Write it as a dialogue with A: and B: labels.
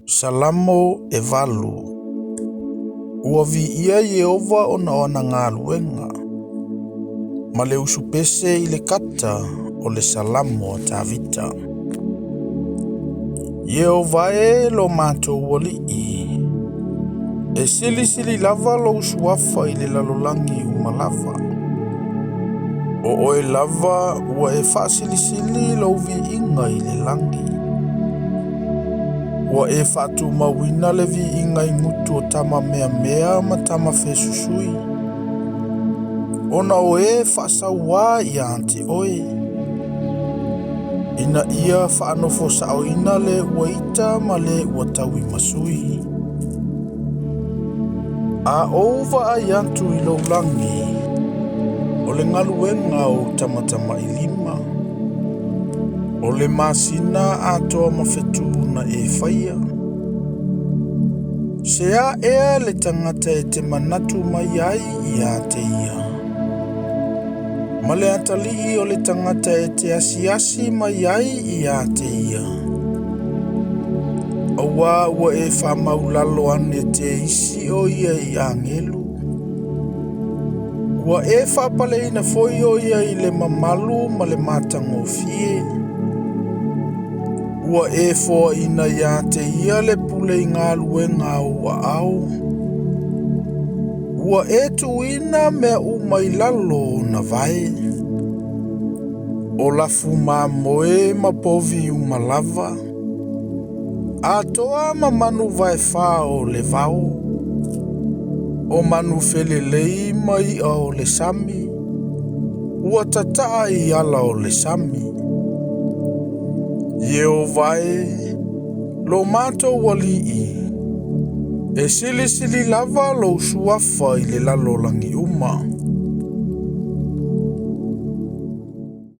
A: Salamo 8. Ua viia Ieova ona o ana galuega, ma le usupese i le kata o le Salamo a Tavita. Ieova e lo matou Alii, e silisili lava lou suafa i le lalolagi uma lava. O oe lava ua e faasilisili lou viiga i le lagi. Ua e faatumauina le viiga i gutu o tama meamea ma tama fesusui, ona o e faasauā ia te oe, ina ia faanofosaoina le ua ita ma le ua tauimasui. A ou vaai atu i lou lagi, o le galuega o tamatamailima, o le masina atoa ma fetu na e faia. Se a ea le tagata e te manatu mai ai ia te ia, ma le atalii o le tagata e te asiasi mai ai ia te ia. Auā ua e faamaulalo ane te isi o ia i agelu. Ua e faapaleina foi o ia i le mamalu ma le matagofie. Ua e foaina ia te ia le pule i galuega a ou aao. Ua e tuuina mea uma i lalo o ona vae. O lafu mamoe ma povi uma lava, atoa ma manu vaefā o le vao, o manu felelei ma i'a o le sami, ua tataa i ala o le sami. Ieova e, lo matou Alii, e silisili lava lou suafa i le lalolagi uma.